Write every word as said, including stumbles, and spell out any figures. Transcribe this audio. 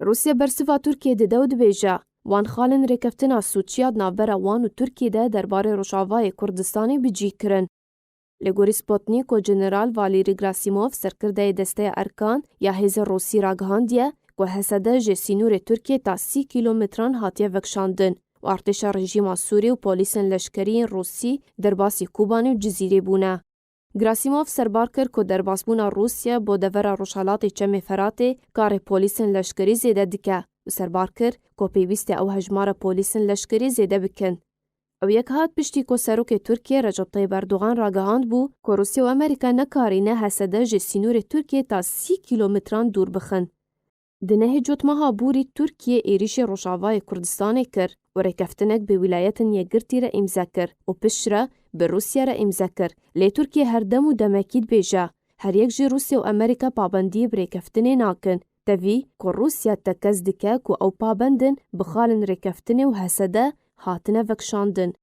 Rûsya bersiva Tirkiyê dide û dibêje, wan xalên rêkeftina sûçiya di navbera wan û Tirkiyê de derbarê Rojavayê Kurdistanê bi cî kirin. Li gorî Sputnik û General Valîrî Grasimov, serkirdeyê desteya Erkan ya hêzên Rûsî ragihandiye ku H S D ji sînorê Tirkiyê ta sî kîlometran hatiye vekişandin û artêşa rejîma Sûrî û polîsên leşkerî yên Rûsî derbasî Kobanê û Cizîrê bûne. Grasimov serbar kir ku derbasbûna Rûsya bo devera rojhelatê Çemê Feratê karê polîsên leşkerî zêde dike û serbar kir ku pêwîst e ew hejmara polîsên leşkerî zêde bikin. Ew yek hat piştî ku Serokê Tirkiyê Recep Tayyip Erdogan ragihand bû ku Rûsya û Amerîka nekarîne H S D ji sînorê Tirkiyê ta sî kîlometran dûr bixin. Di nehê Cotmeha Borî Tirkiye êrîşê Rojavayê Kurdistanê kir û rêkeftinek bi Wîlayetên Yekgirtî re îmze kir û piştre bi Rûsya re îmze kir. Lê Tirkiye her dem û demekî dibêje, her yek ji Rûsya û Amerîka pabendiyê bi rêkeftinê nakin. Tevî ku Rûsya tekez dike ku ew pabend in bi xalên rêkeftinê û H S D hatine vekişandin.